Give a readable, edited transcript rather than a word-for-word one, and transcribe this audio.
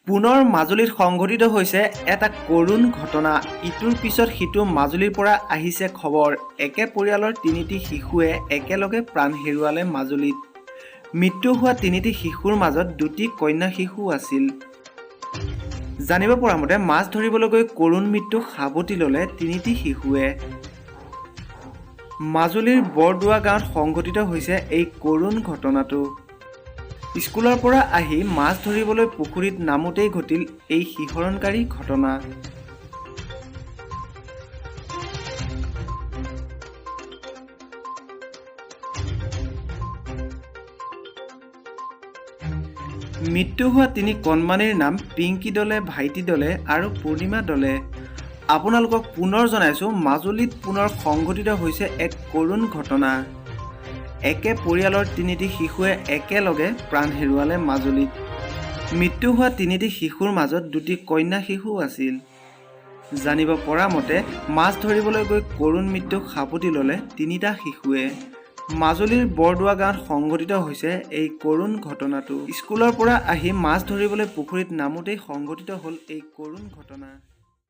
পুনৰ মাজুলীত সংঘটিত হৈছে এটা কৰুণ ঘটনা। ইটোৰ পিছত সিটো মাজুলীৰ পৰা আহিছে খবৰ। একে পৰিয়ালৰ তিনিটি শিশুৱে একেলগে প্ৰাণ হেৰুৱালে মাজুলীত। মৃত্যু হোৱা তিনিটি শিশুৰ মাজত দুটি কন্যা শিশু আছিল। জানিব পৰা মতে, মাছ ধৰিবলৈ গৈ কৰুণ মৃত্যুক সাৱটি ল'লে তিনিটি শিশুৱে। মাজুলীৰ বৰদোৱা গাঁৱত সংঘটিত হৈছে এই কৰুণ ঘটনাটো। স্কুলৰ পৰা আহি মাছ ধৰিবলৈ পুখুৰীত নামোতেই ঘটিল এই শিহৰণকাৰী ঘটনা। মৃত্যু হোৱা তিনি কণমানিৰ নাম পিংকী দলে, ভাইটি দলে আৰু পূৰ্ণিমা দলে। আপোনালোকক পুনৰ জনাইছোঁ, মাজুলীত পুনৰ সংঘটিত হৈছে এক কৰুণ ঘটনা। একে পৰিয়ালৰ তিনিটি শিশুৱে একেলগে প্ৰাণ হেৰুৱালে মাজুলীত। মৃত্যু হোৱা তিনিটি শিশুৰ মাজত দুটি কন্যা শিশু আছিল। জানিব পৰা মতে, মাছ ধৰিবলৈ গৈ কৰুণ মৃত্যুক সাৱটি ল'লে তিনিটা শিশুৱে। মাজুলীৰ বৰদোৱা গাঁৱত সংঘটিত হৈছে এই কৰুণ ঘটনাটো। স্কুলৰ পৰা আহি মাছ ধৰিবলৈ পুখুৰীত নামোতেই সংঘটিত হ'ল এই কৰুণ ঘটনা।